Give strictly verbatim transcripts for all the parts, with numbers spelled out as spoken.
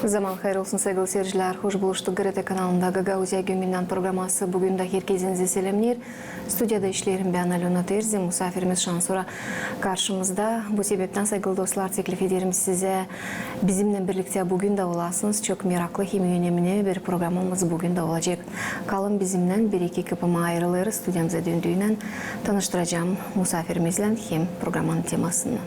Zaman hayır olsun, saygılı seyircilär. Hoş buluştuk GRT kanalında. Gagauziya gündämi programası bugün dä herkezinizi selämneer. Studiyada işleerim bän, Alöna Terzi. Musaafirimiz şansora karşımızda. Bu sebeptän, saygılı dostlar, teklif ederim sizä bizimnän birliktä bugün dä olasınız. Çok meraklı hem önemli bir programamız bugün dä olacek. Kalın bizimnän, bir-iki kıpırma ayırılêrız. Studiyamıza döndüynän tanıştıracam musaafirimizlän hem programanın temasını.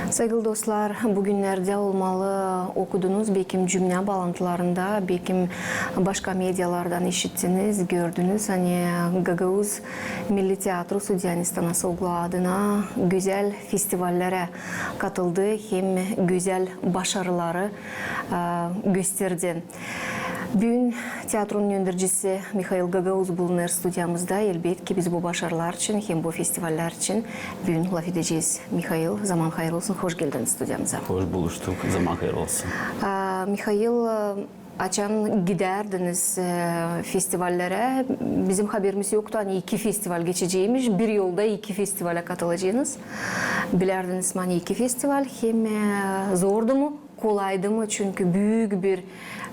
Saygılı dostlar, bugünnerdä olmalı okudunuz, bekim cümnä baalantılarında, bekim başka medialardan işittiniz, gördünüz, ani Gagauz Milli Teatrusu Dionis Tanasoglu adına gözäl festivallerä katıldı hem gözäl başarıları, e, gösterdi. Büün teatrunun öndercisi Mihail Gagauz bulunêr studiyamızda. Elbetki, biz bu başarılar için hem bu festivallär için büün lafedecez. Mihail, zaman hayır olsun, hoş geldin studiyamıza. Hoş buluştuk, zaman hayır olsun. A, Mihail, e, açan gidärdiniz, e, festivallerä, bizim haberimiz yoktu, ani iki festival geçeceymiş, bir yolda iki festivalä katılacenız. Bilärdiniz mi, ani iki festival, hem, e, zordu mu, kolaydı mı? Çünkü büük bir,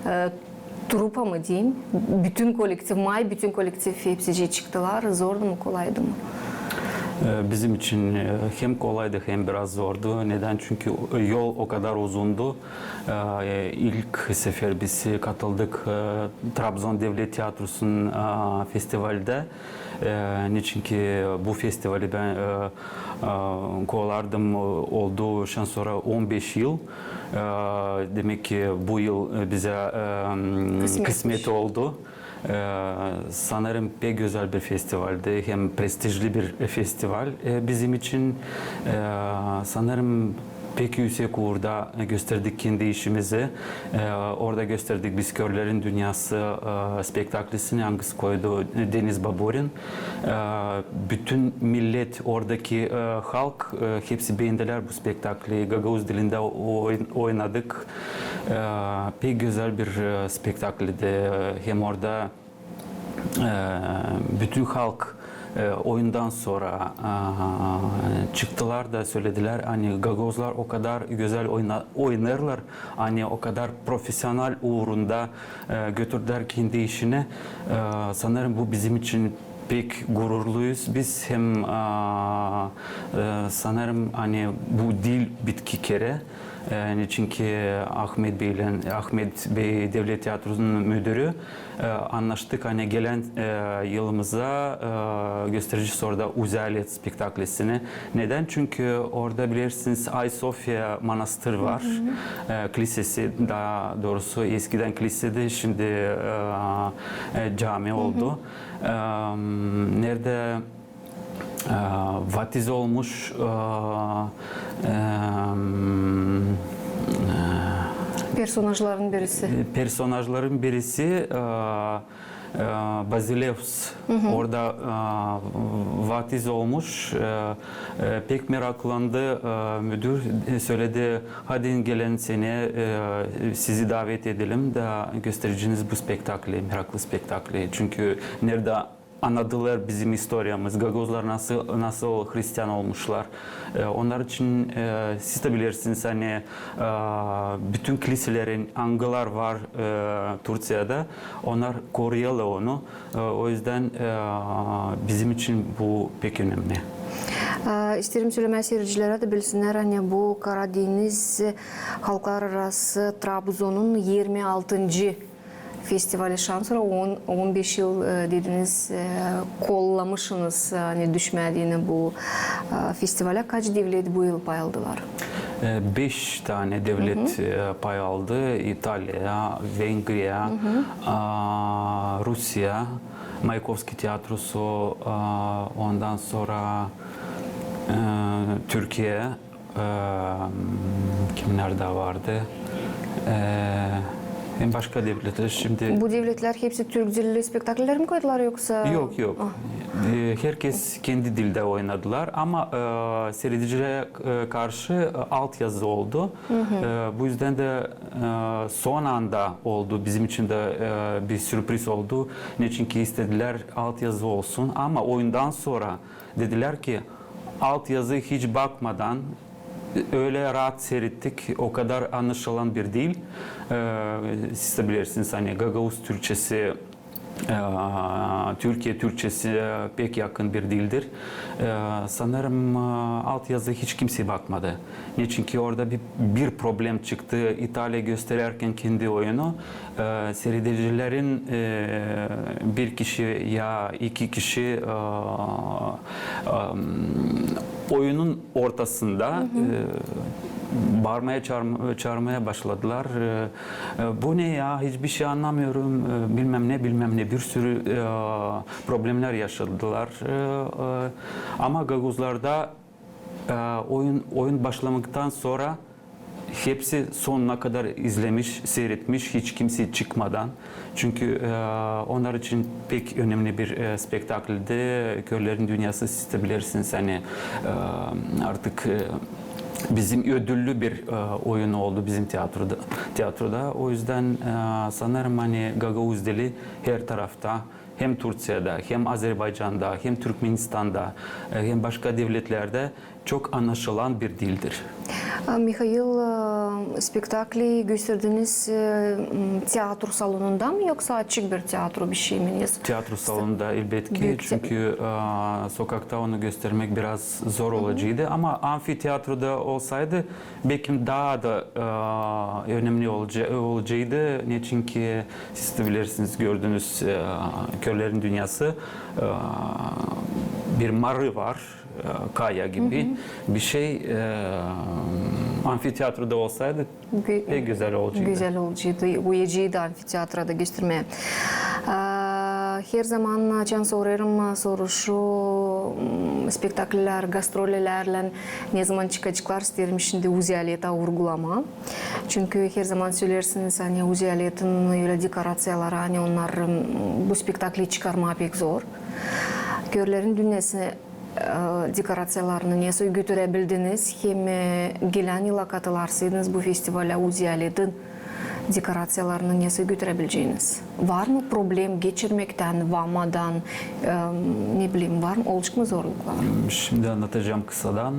e, trupa mı deyim, bütün kolektiv, may bütün kolektiv hepsicii çıktılar. Zordu mu, kolaydı mı? E, bizim için, e, hem kolaydı, hem biraz zordu. Neden? Çünkü yol o kadar uzundu. E, ilk sefer biz katıldık, e, Trabzon Devlet Tiyatrosu'nun, e, festivalde. E, niçinki bu festivali bän, e, e, kovalardım, e, oldu şansora on beş yıl. E, demäk ki, bu yıl, e, bizä, e, kısmet oldu. E, sanêrım, pek gözäl bir festivaldi, hem prestijli bir festival, e, bizim için. E, sanêrım, pek üüsek uurda gösterdik kendi işimizi. E, orada gösterdik biz Körlerin Dünyası, e, spektaklisini, angısı koydu Deniz Baburin. E, bütün millet, oradaki, e, halk, e, hepsi beendilär bu spektakli. Gagauz dilindä oy-, oynadık. E, pek gözäl bir, e, spektaklidi. Hem orada e, bütün halk, e, oyundan sora, e, çıktılar da söledilär, ani gagauzlar o kadar gözäl oyna-, oynêêrlar, ani o kadar profesional uurunda, e, götürdülär kendi işini. E, sanêrım, bu bizim için pek gururluyuz biz. Hem, e, e, sanêrım, ani bu diil bitki kerä. E, niçinki Ahmet Beylän, Ahmet Bey Devlet Tiyatrosunun müdürü, e, annaştık, ani gelän, e, yılımıza, e, gösterecez orada Uzalet spektaklisini. Neden? Çünkü orada, bilersiniz, Ayasofya manastır var. E, kilisesi, taa doorusu, eskidän kilisedi, şindi, e, e, cami oldu. E, neredä e, vatiz olmuş, e, e, personajların birisi. E, personajların birisi, e, e, Bazilevs. Orada, e, vatiz olmuş, e, e, pek meraklandı, e, müdür, e, söledi, hadi gelän senä, e, sizi davet edelim da göstereceniz bu spektakli, meraklı spektakli. Çünkü neredä annadılar bizim istoriyamız, gagauzlar nasıl, nasıl hristiyan olmuşlar. E, onnar için, e, siz dä bilersiniz, ani, e, bütün kiliselerin, angılar var, e, Turţiyada, onnar koruyêrlar onu. E, o üzdän, e, bizim için bu pek önemli. E, isteerim sölemää siircilerä dä bilsinnär, ani bu Karadeniz halklararası Trabzonun irmi altıncı festivali şansora on, on beş yıl, e, dediniz, e, kollamışınız, e, ani düşmää deyni bu, e, festivalä. Kaç devlet bu yıl pay aldılar? E, beş tanä devlet, e, pay aldı. İtaliya, Vengriya, a, Rusiya, Mayakovskiy tiyatrosu, a, ondan sora, e, Türkiye, e, kimnär dä vardı? E, Hem başka devletler şimdi. Bu devletler hepsi türk dilli spektakller mi koydular yoksa? Yok, yok. E, herkes kendi dilde oynadılar ama e, seyredicilere e, karşı e, altyazı oldu. E, bu yüzden de e, son anda oldu. Bizim için de e, bir sürpriz oldu. Ne çünkü istediler altyazı olsun ama oyundan sonra dediler ki altyazı hiç bakmadan öyle rahat seyrettik. O kadar anlaşılan bir dil. E, siz de bilirsiniz, hani gagauz Türkçesi e, Türkiye Türkçesi pek yakın bir dildir. E, sanırım e, altyazı hiç kimse bakmadı. Ne çünkü orada bir, bir problem çıktı. İtalya göstererken kendi oyunu e, seyredicilerin e, bir kişi ya iki kişi e, e, oyunun ortasında e, bağırmaya çağırma- çağırmaya başladılar. E, e, bu ne ya? Hiçbir şey anlamıyorum. E, bilmem ne, bilmem ne. Bir sürü e, problemler yaşadılar. E, e, ama gagauzlarda e, oyun oyun başlamaktan sonra hepsi sonuna kadar izlemiş, seyretmiş, hiç kimse çıkmadan. Çünkü e, onlar için pek önemli bir e, spektakldi. Körlerin Dünyası, siz de bilirsiniz, hani e, artık e, bizim ödüllü bir e, oyun oldu bizim tiyatroda. tiyatroda. O yüzden e, sanırım hani gagauz dili her tarafta, hem Türkiyede, hem Azerbaycanda, hem Türkmenistan'da, e, hem başka devletlerde çok anlaşılan bir dildir. A, Mihail, e, spektakli gösterdiniz e, m, tiyatro salonunda mı yoksa açık bir tiyatro bir şey mi? Tiyatro salonunda elbetki, çünkü e, sokakta onu göstermek biraz zor olacaktı. Ama amfiteyatroda olsaydı belki daha da e, önemli olaca- olacaktı. Ne çünkü siz de bilirsiniz, gördünüz e, Körlerin Dünyası e, bir marı var. E, kaya gibi bir şey. E, amfiteyatroda olsaydı pek güzel olacaktı. Güzel olacaktı. Uyacıydı amfiteyatroda göstermeye. E, her zaman açan sorêrım soruşu, m, spektakller, gastrollärlän ne zaman çıkaceklar, isteerim şindi uzi aleta vurgulamaa. Çünkü her zaman söleersiniz, hani uzi aletin ölä dekoraţiyaları, hani onnar m, bu spektakli çıkarmaa pek zor. Körlerin Dünyası e, dekoraţiyalarını nesoy götürebildiniz, hem e, gelän yıla katılsaydınız bu festivalä, uzi aletin dekoraţiyalarını nesoy götürebileceniz? Var mı problem geçirmektän, vamadan, e, ne bileyim, var mı, olacek mı zorluklar? Şimdi anlatacağım kısadan. E,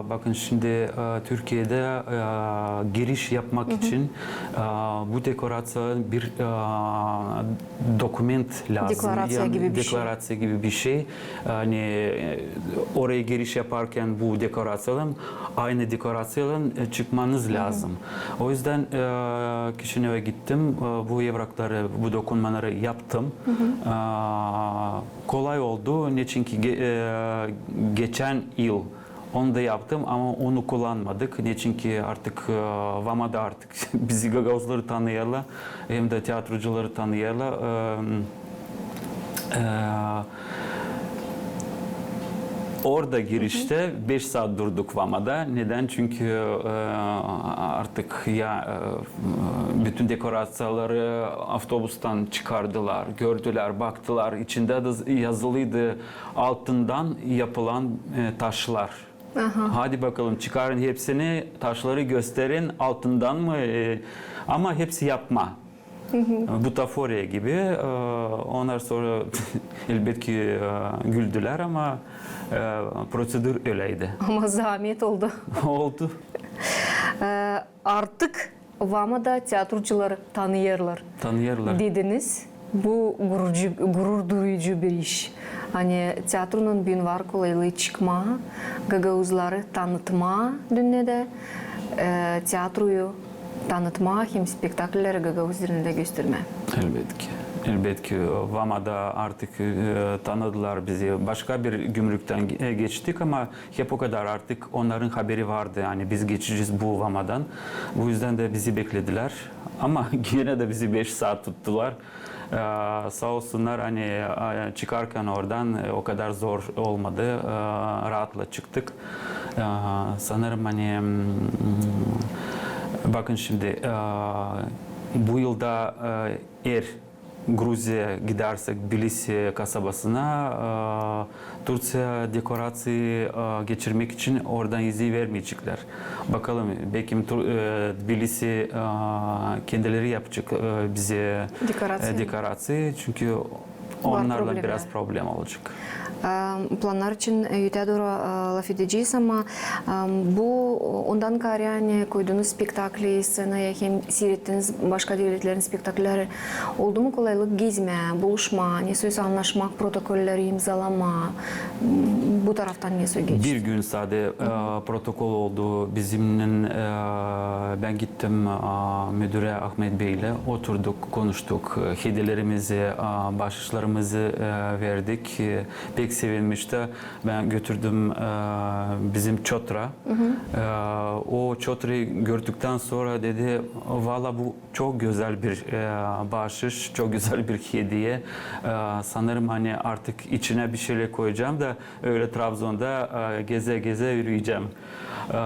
bakın şimdi e, Türkiye'de e, giriş yapmak için e, bu dekoraţiya bir e, dokument lazım. Dekoraţiya gibi bir şey. Dekoraţiya gibi bir şey. Hani e, oraya giriş yaparken bu dekoraţiyadan, aynı dekoraţiyadan e, çıkmanız lazım. O yüzden e, Kişinevä gittim, e, bu evrakları, bu dokumentleri yaptım. E, kolay oldu. Ne çünkü ge- e, geçän yıl onu da yaptım ama onu kullanmadık. Ne çünkü artık e, vamada artık bizi gagauzları tanıyêrlar, hem dä tiyatrocuları tanıyêrlar. E, e, orada giriştä beş saat durduk vamada. Neden? Çünkü e, artık ya e, bütün dekoraţiyaları avtobustan çıkardılar, gördüler, baktılar. İçindä dä yazılıydı altından yapılan e, taşlar. Aha. Hadi bakalım, çıkarın hepsini, taşları gösterin, altından mı? E, ama hepsi yapma. Butaforiya gibi. E, onnar sonra elbetki e, güldülär ama e, proţedur öleydi. Ama zaamet oldu. Oldu. E, artık vamada tiyatrocuları tanıyêrlar. Tanıyêrlar. Dediniz. Bu gururcu, gurur duyucu bir iş. Hani tiyatronun büün var kolaylıı çıkmaa, gagauzları tanıtmaa dünnedä, e, tiyatroyu tanıtmaa hem spektaklleri gagauz dilindä göstermää. Elbetki. Elbetki, vamada artık e, tanıdılar bizi. Başka bir gümrüktän ge- e, geçtik ama hep o kadar artık onnarın haberi vardı, yani biz geçecez bu vamadan. Bu yüzdän dä bizi bekledilär. Ama genä dä bizi beş saat tuttular. E, saa olsunnar, hani e, çıkarkan oradan e, o kadar zor olmadı. E, raatla çıktık. E, sanırım, hani m, bakın şimdi e, Bu yılda, e, eer Gruziya gidärsek Tbilisi kasabasına, e, Turţiya dekoraţiya, e, geçirmäk için oradan izin vermeyeceklär. Bakalım, bekim Tur-, e, Tbilisi, e, kendileri yapacek, e, bize, e, dekoraţiya. Dekoraţiya, çünkü onnarlan biraz problem olacek. E, plannar için, e, öteyä dooru, e, lafedecez, ama, e, bu, ondan kaarä, ani koydunuz spektakli sţenaya hem siirettiniz başka devletlerin spektaklleri, oldu mu kolaylık gezmää, buluşmaa, nesoy annaşmak, protokolleri imzalamaa, m, bu taraftan nesoy geçti? Bir gün sade, e, protokol oldu bizimnän, e, bän gittim, e, müdürä Ahmet beylän, oturduk, konuştuk, e, hediyelerimizi, e, baaşışlarımızı, e, verdik. E, pek sevinmiş dä, bän götürdüm, e, bizim çotra. E, o çotrayı gördüktän sora dedi, "Valla bu çok gözäl bir, e, baaşış, çok gözäl bir hediye. E, sanırım, ani artık içinä bir şeylär koyacam da ölä Trabzonda, e, gezä-gezä ürüyecäm." E,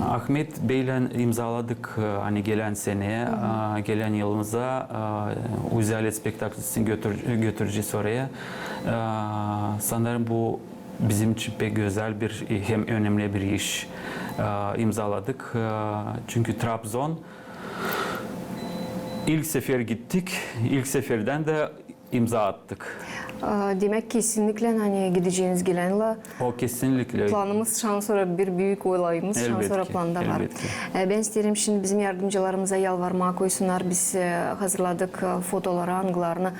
Ahmet beylän imzaladık, e, ani gelän senä, e, gelän yılımıza, e, "Uzi alet" spektaklisini götür-, götürecez oraya. E, sanırım, bu bizim için pek gözäl bir hem önemli bir iş, e, imzaladık. E, çünkü Trabzon ilk sefer gittik, ilk seferdän dä imza attık. E, demäk, kesinlikle, ani gideceniz gelännän. O kesinlikle. Planımız şansora bir büük olayımız şansora planda var. Elbetki. E, bän isteerim şindi bizim yardımcılarımıza yalvarmaa, koysunnar, biz, e, hazırladık, e, fotoları, angılarını,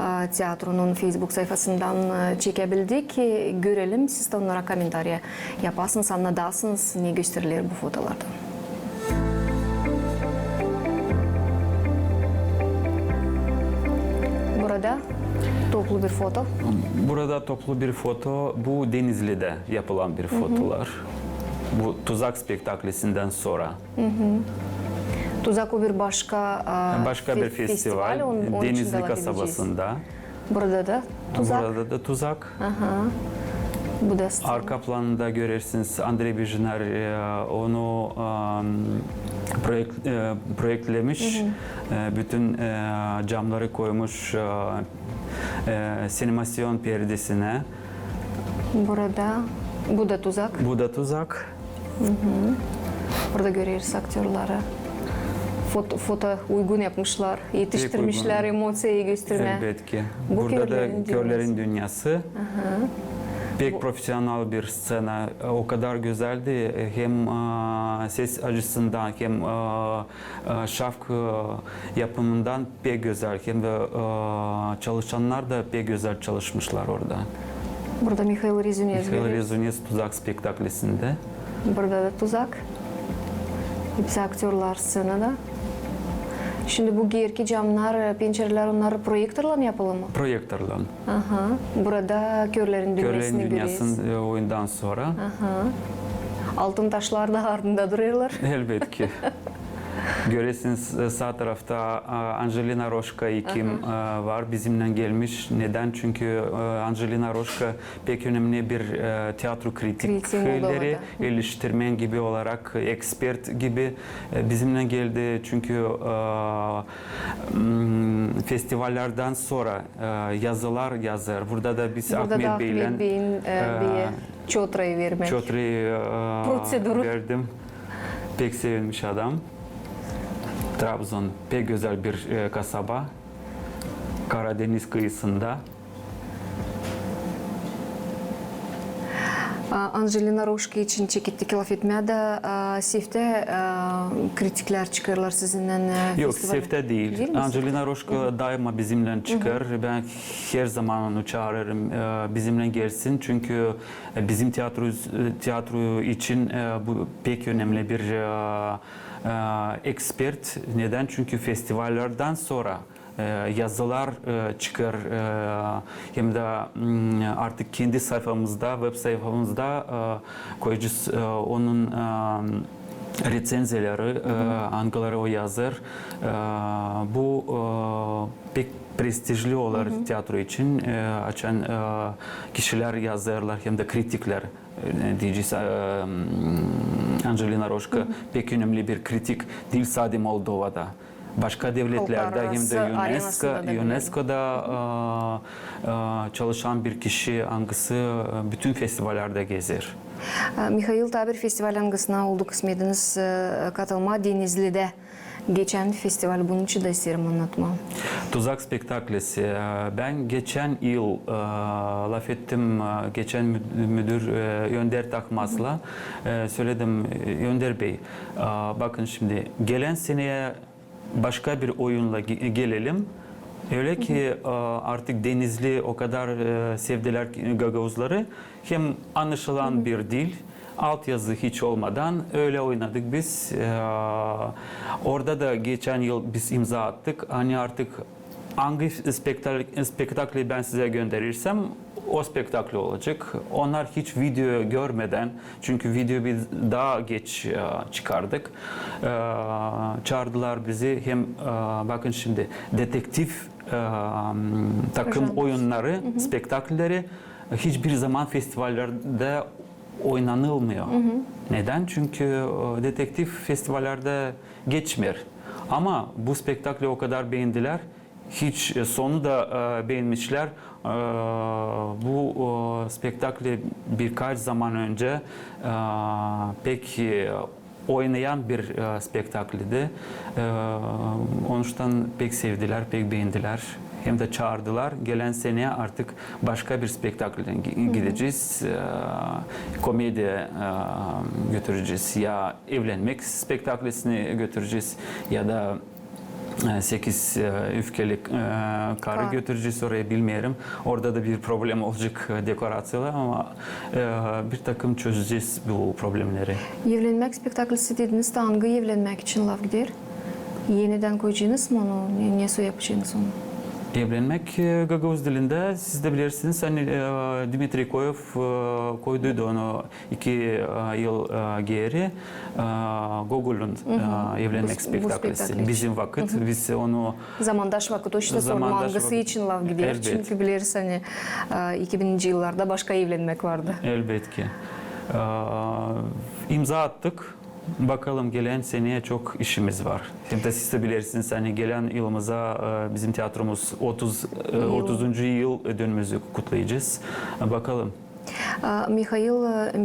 e, teatronun Facebook sayfasından, e, çekebildik. E, görelim, siz dä onnara komentariya yapasınız, annadasınız, ne gösteriler bu fotolarda. Burada toplu bir foto. Burada toplu bir foto. Bu Denizlidä yapılan bir fotolar. Bu "Tuzak" spektaklisindän sora. "Tuzak" o bir başka, e, başka bir festival. Denizli kasabasında. Burada da "Tuzak". Burada da "Tuzak". Aha. Bu da sţena. Arka planında görersiniz, Andrey Bejiner, e, onu, e, proekt-, e, proektlemiş. E, bütün, e, camları koymuş, e, e, sinemasyon perdesinä. Burada, bu da "Tuzak". Bu da "Tuzak". Burada göreriz aktörları. Foto, foto uygun yapmışlar, etiştirmişlär emoţiyayı göstermää. Elbetki. Burada da körlerin dünyası. Pek profesional bir sţena. O kadar gözäldi. Hem, e, ses açısından, hem, e, e, şafk, e, yapımından pek gözäl. Hem dä, e, çalışannar da pek gözäl çalışmışlar orada. Burada Mihail Rezunets. Mihail Rezunets "Tuzak" spektaklisindä. Burada da "Tuzak". Hepsi aktörlar sţenada. Şindi bu gerki camnar, e, pençerelär, onnar proektorlan yapılı mı? Proektorlan. Aha. Burada körlerin dünyasını göreriz. Körlerin dünyasını, e, oyundan sora. Aha. Altın taşlar da ardında durêrlar. Elbetki. Görersiniz, e, saa tarafta, e, Anjelina Roşka, e, var, bizimnän gelmiş. Nedän? Çünkü, e, Anjelina Roşka pek önemli bir, e, teatro kritikleri, eleştirmen gibi olarak, ekspert gibi, e, bizimnän geldi. Çünkü, e, m, festivallärdän sora, e, yazılar yazêr. Burada da biz Ahmet Beylän, e, bir çotrayı verdim. Pek sevinmiş adam. Trabzon pek gözäl bir, e, kasaba. Karadeniz kıyısında. A, Anjelina Roşka için çekettik lafetmää dä, a, seftä, a, kritiklär çıkêrlar sizinnän, e, festivalä? Yok, seftä diil. Anjelina Roşka daima bizimnän çıkêr. Bän her zaman onu çaarêrım, e, bizimnän gelsin. Çünkü, e, bizim teatro, e, teatro için, e, bu pek önemli bir, e, e, ekspert. Nedän? Çünkü festivallärdän sora e, yazılar, e, çıkêr, e, hem dä, m, artık kendi sayfamızda, web sayfamızda, e, koyacez, e, onun, e, reţenziyaları, e, angıları o yazêr. E, bu, e, pek prestijli olêr teatro için, e, açan, e, kişilär yazêrlar hem dä kritiklär, e, deyecez, e, m, Anjelina Roşka pek önemli bir kritik diil sade Moldovada. Başka devletlerdä hem dä UNESCO, UNESCOda çalışan bir kişi, angısı bütün festivallerdä gezer. Mihail, taa bir festival, angısına oldu kısmetiniz katılmaa, Denizlidä geçän festival, bunun için dä isteerim annatmaa. Tuzak spektaklisi. Bän geçän yıl lafettim, geçän müdür Önder Takmazla söledim, Önder bey, bakın şindi, gelän seneyä başka bir oyunla gelelim. Ölä ki artık Denizli o kadar sevdilär gagauzları, hem anlaşılan bir dil, altyazı hiç olmadan ölä oynadık biz. Orada da geçän yıl biz imza attık. Ani artık angı spektakli bän sizä gönderirsem, o spektakli olacek. Onnar hiç video görmedän, çünkü video biz taa geç çıkardık, çaardılar bizi. Hem bakın şindi, detektiv takım oyunnarı, spektaklleri hiçbir zaman festivallerdä oynanılmıyor. Neden? Çünkü detektiv festivallerdä geçmeer. Ama bu spektakli o kadar beendilär, hiç sonu da beenmişlär. Bu spektakli birkaç zaman öncä pek oynayan bir spektaklidi. Onuştan pek sevdilär, pek beendilär. Hem dä çaardılar. Gelän seneyä artık başka bir spektakle gidecez. Komediya götürecez. Ya evlenmäk spektaklisini götürecez, ya da Sekiz öfkeli karı götürecez oraya, bilmeerim. Orada da bir problem olacek dekoraţiyalar, ama bir takım çözecez bu problemleri. Evlenmäk spektaklisi dediniz dä, angı evlenmäk için laf gider? Enidän koyacenız mı onu, nesoy yapacenız onu? Evlenmäk gagauz dilindä, siz dä bilersiniz, ani Dmitriy Koev koyduydu onu iki yıl geeri Gogolun evlenmäk spektaklisi. Bizim vakıt biz onu... Zamandaş vakıt, o işte sordum, angısı için laf gider. Çünkü bilersin, ani iki bininci yıllarda başka evlenmäk vardı. Elbetki. İmza attık. Bakalım, gelän seneyä çok işimiz var. Hem dä siz dä bilersiniz, ani gelän yılımıza bizim teatromuz otuz, otuzuncu yıl dönümümüzü kutlayacez. Bakalım. Mihail,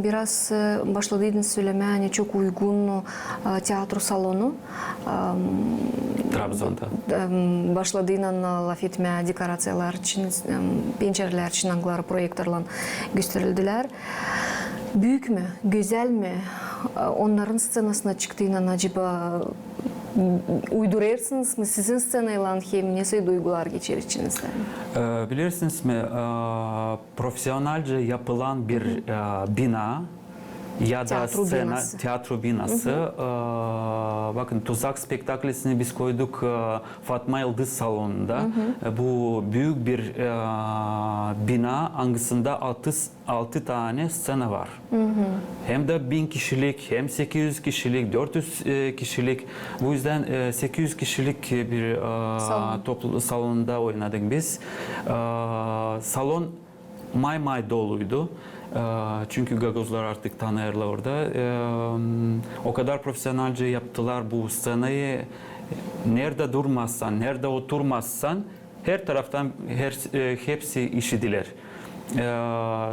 biraz başladıydınız sölemää, ani çok uygun teatro salonu. Trabzonda. Başladıynan lafetmää dekoraţiyalar için, pençerelär için, angıları proektorlan gösterildilär. Büük mü, gözäl mi? Onnarın sţenasına çıktıynan, acaba uydurêrsınız mı sizin sţenaylan hem nesoy duygular geçer içinizdän? Bilersiniz mi, profesionalca yapılan bir bina ya da teatro binası. Bakın, Tuzak spektaklisini biz koyduk Fatma Yıldız salonunda. Bu büük bir bina, angısında altı tanä sţena var. Hem dä bin kişilik, hem sekiz üz kişilik, dört üz kişilik. Bu üzdän sekiz üz kişilik bir toplu salonunda oynadık biz. Salon may-may doluydu. Çünkü gagauzlar artık tanıyêrlar orada. O kadar profesionalca yaptılar bu sţenayı. Neredä durmasan, neredä oturmasan, her taraftan hepsi işidiler.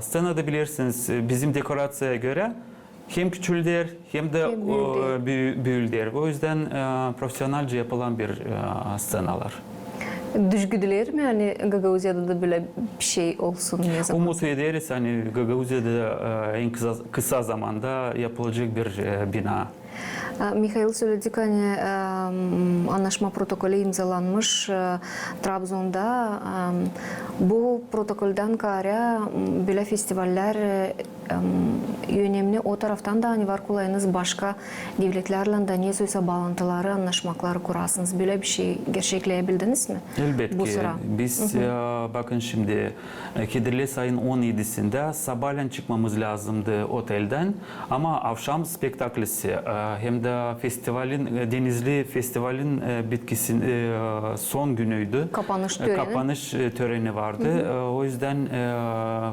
Sţena da, bilersiniz, bizim dekoraţiyaya görä hem küçüldär, hem dä büüldär. O üzdän profesionalca yapılan bir sţenalar. Düşündülär mi, ani Gagauziyada da bölä bir şey olsun, ne zaman? Umut ederiz, ani Gagauziyada en kısa zamanda yapılacek bir bina. Mihail, söledik, ani annaşma protokolü imzalanmış Trabzonda. Bu protokoldän kaarä bölä festivallär önemli o taraftan da, ani var kolaynız başka devletlärlän dä nesoysa baalantıları, annaşmakları kurasınız. Bölä bir şey gerçekleyebildiz mi? Elbetki. Biz, bakın şindi, Kedirlä ayın on edisindä sabaalän çıkmamız lääzımdı oteldän, ama avşam spektaklisi hem dä festivalin, Denizli festivalin, e, bitkisin, e, son günüydü. Kapanış E, töreni. Kapanış, e, töreni vardı. E, o yüzden, e,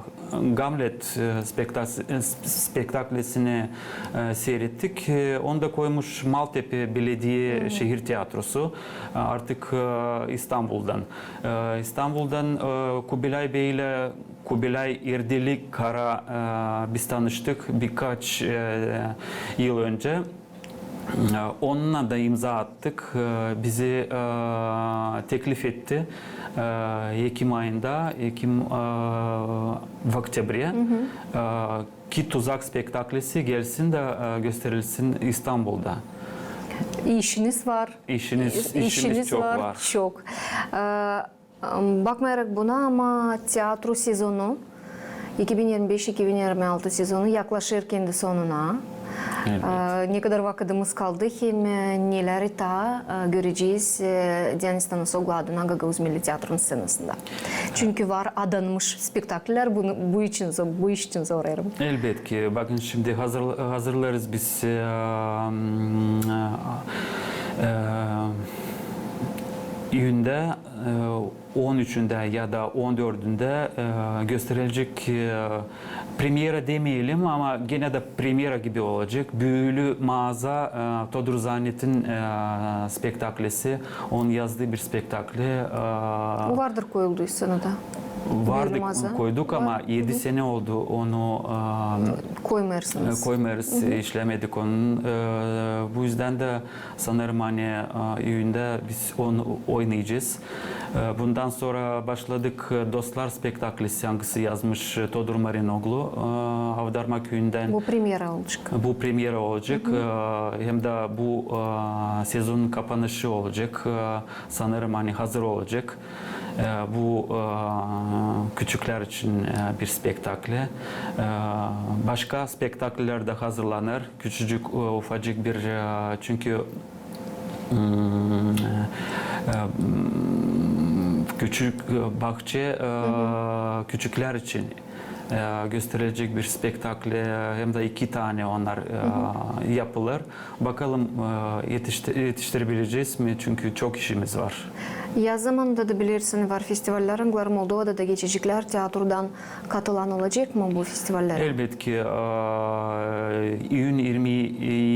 Gamlet, e, spektas-, e, sp-, spektaklesini, e, seyrettik. E, onu da koymuş Maltepe Belediye Şehir Tiyatrosu, e, artık, e, İstanbul'dan. E, İstanbul'dan, e, Kubilay Bey'le, Kubilay Erdeli Kara, e, biz tanıştık birkaç, e, yıl önce. E, onunla da imza attık. E, bizi, e, teklif etti. E, Ekim ayında, Ekim, e, в октябре, e, ki Tuzak spektaklesi gelsin de, e, gösterilsin İstanbul'da. İşiniz var. İşiniz, İ-, işimiz işiniz çok var, var. Çok. E, Bakmayarak buna, ama tiyatro sezonu, iki bin irmi beş iki bin irmi altı sezonu yaklaşêr kendi sonuna. Elbet. E, ne kadar vakıdımız kaldı hem, e, neleri taa, e, görecez, e, Diana Stanasoglu adına Gagauz Milli Teatrunun sţenasında? Çünkü var adanmış spektakller, bunu, bu için zo-, bu iş için sorêrım. Elbet ki, bakın, şimdi hazır-, hazırlêêrız biz, e, m, e, e, iyünde, e, on üçünde ya da on dördünde, e, gösterilecek, e, premyera demeyelim, ama gene de premyera gibi olacek. Büülü Maaza, e, Todur Zannet'in, e, spektaklesi, onun yazdığı bir spektakli. E, O vardır koyuldu sţenada. Vardı, Büülü Maaza. Koyduk ama edi sene oldu onu, e, Koymêêrsınız. E, koymêêrız, işlemedik onun. E, bu yüzden de sanêrım, ani, e, iyünde biz onu oynayacez. E, bundan sora başladık, e, Dostlar spektaklesi, angısı yazmış, e, Todur Marinoglu, e, Avdarma küüyündän. Bu premyera olacek. Bu premyera olacek. E, hem dä bu, e, sezonun kapanışı olacek. E, sanêrım, ani hazır olacek. E, bu, e, küçüklär için, e, bir spektakli. E, başka spektakller dä hazırlanêr. Küçücük, e, ufacık bir, e, çünkü, m, e, e, m, küçük, e, bahçe, e, küçüklär için, e, gösterilecek bir spektakli, hem dä iki tane onnar, e, yapılêr. Bakalım, e, yetişti-, yetiştirebilecez mi? Çünkü çok işimiz var. Yaz zamanında da, bilersin, var festivallär, angıları Moldovada da geçeceklär. Tiyatrodan katılan olacek mı bu festivallere? Elbet ki, e, iyün irmi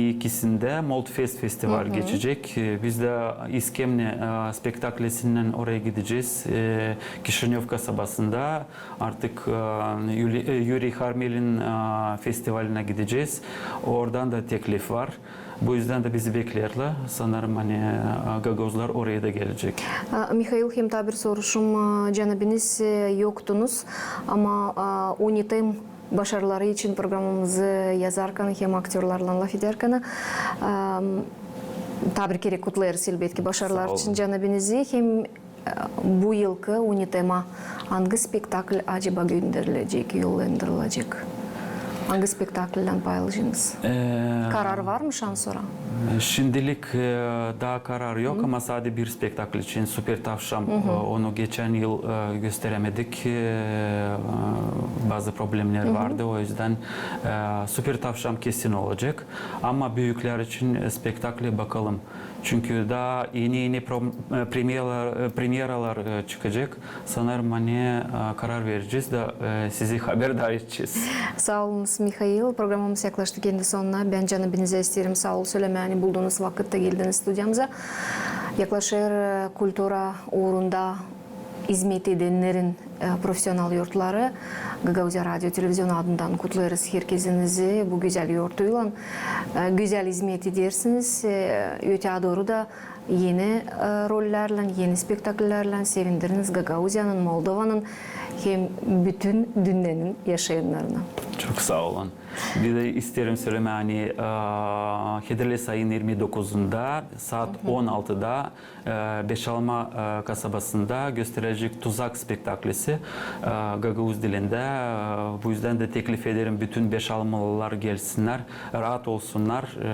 ikisindä Moldfest festival geçecek. E, biz dä İskemne, e, spektaklesinnän oraya gidecez. E, Kişinöv kasabasında artık, e, Yuli-, e, Yuriy Harmelin, e, festivalinä gidecez. Oradan da teklif var. Bu yüzden dä bizi bekleerlär. Sanêrım, ani, e, gagauzlar oraya da gelecek. E, Mihail, hem taa bir soruşum, e, canabiniz, e, yoktunuz, ama, e, UNİTEM başarıları için programamızı yazarkan hem aktörlarlan lafederkan, e, taa bir kerä kutlêêrız, elbetki, başarılar için canabinizi hem E, bu yılkı UNİTEMa angı spektakl acaba gönderilecek, yollandırılacek? Angı spektaklilän paylaşınız? E, Karar var mı şansora? Şimdilik, e, taa karar yok, ama sade bir spektakl için, Super Tavşam, e, onu geçän yıl, e, gösterämedik. E, bazı problemnär vardı, o yüzdän, e, Super Tavşam kesin olacek. Ama büüklär için, e, spektakli bakalım. Çünkü taa eni-eni prom-, e, premyeralar, e, premyeralar, e, çıkacek. Sanêrım, ani, e, karar verecez dä, e, sizi haberdar edecez. Saa olunuz, Mihail. Programamız yaklaştı kendi sonuna. Bän canabinizä isteerim saa ol sölemää, ani buldunuz vakıt da geldiniz studiyamıza. Yaklaşêr, e, kultura uurunda izmet edennerin, e, profesional yortları. Gagauziya radio televizion adından kutlêêrız herkezinizi bu gözäl yortuylan. E, gözäl izmet edersiniz. E, öteyä dooru da eni, e, rollärlän, eni spektakllerlän sevindiriniz Gagauziyanın, Moldovanın hem bütün dünnenin yaşayannarını. Çok saa olun. Bir dä isteerim sölemää, ani, e, hederlä ayın irmi dokuzunda saat on altıda e, Beşalma, e, kasabasında gösterilecek Tuzak spektaklesi, e, gagauz dilindä. E, bu yüzdän dä teklif ederim, bütün beşalmalılar gelsinnär, raat olsunnar. E,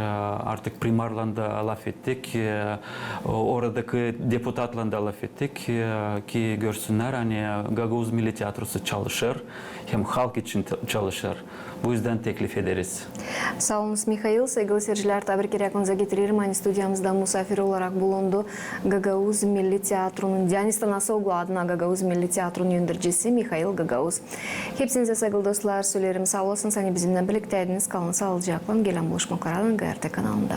artık primarlan da lafettik, e, o-, oradakı deputatlan da lafettik, e, ki görsünnär, ani Gagauz Milli teatrosu çalışêr, hem halk için te-, çalışêr. Bu üzdän teklif ederiz. Saa olunuz, Mihail. Saygılı seyircilär, taa bir kerä aklınıza getirerim, ani studiyamızda musaafir olarak bulundu Gagauz Milli Teatronun, Dianis Tanasoglu adına Gagauz Milli Teatronun öndüricisi Mihail Gagauz. Hepsinizä, saygılı dostlar, söleerim saa olasınız, ani bizimnän birliktäydiniz. Kalın saalıcaklan, gelän buluşmaklara GRT kanalında.